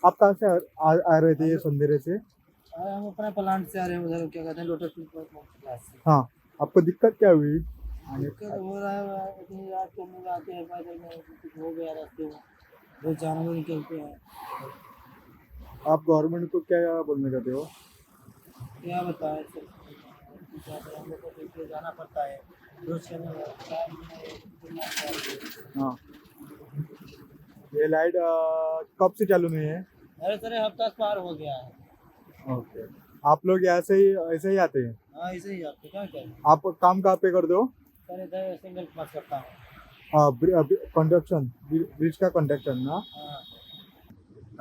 आप कहाँ से आ रहे थे ये संदेरे से? अरे, हम अपना प्लांट से आ रहे हैं उधर, क्या कहते हैं, लोटस क्लास से। हाँ, आपको दिक्कत क्या हुई? आणि दिक्कत हो रहा है, इतनी रात को हम लोग आते हैं पैदल में, कुछ हो गया रास्ते में, बहुत जानवर निकलते हैं। आप गवर्नमेंट को क्या बोलना चाहते हो? क्या बताएं सर, क्या करें, हम लोग को देखते जाना पड़ता है रोज करने टाइम में। हाँ, ये लाइट कब से चालू नहीं है? अरे सर, ये हफ्ता से पार हो गया है। ओके, आप लोग ऐसे ही ऐसे ही आते हैं? हाँ, ऐसे ही आते, क्या करें। आप काम कहाँ पे कर दो? सर, इधर सिंगल पास करता हूँ। कंस्ट्रक्शन, ब्रिज का कंस्ट्रक्शन ना? हाँ।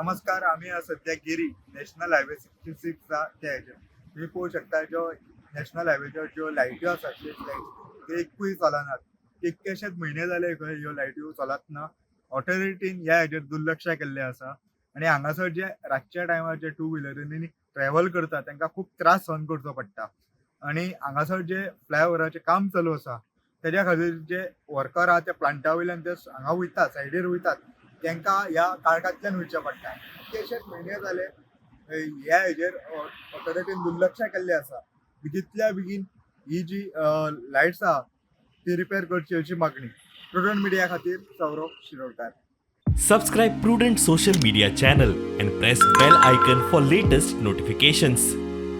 नमस्कार, आम्ही आज सध्या गिरी नॅशनल हायवे 66 त्या हेजेर. तुम्ही पळोवंक शकता, ज्यो नॅशनल हायवेच्यो ज्यो लायट्यो आसा, स्ट्रीट लायट, ते एकूय चलनात. कितकेशेच म्हयने जाले खंय ह्यो लायट्यो चलत ना. ऑथॉरिटीन ह्या हेजेर दुर्लक्ष केल्लें आसा आनी हांगासर जे रातच्या टायमार जे टू व्हिलरींनी ट्रॅव्हल करता तांकां खूब त्रास सहन करचो पडटा. आनी हांगासर जे फ्लायओवराचें काम चालू आसा, तेज्या खातीर जे वर्कर आहा ते प्लांटा वयल्यान ते हांगा वयता, सायडीर वयतात, तांकां ह्या काळखांतल्यान वयचें पडटा. कितकेशेच म्हयने जाले ह्या हेजेर ऑथॉरिटीन दुर्लक्ष केल्लें आसा. बेगींतल्या बेगीन ही जी लायट्स आहा ती रिपेर करची अशी मागणी. प्रुडंट मिडिया खातीर Saurabh Shirodkar. Subscribe Prudent Social Media channel and press bell icon for latest notifications.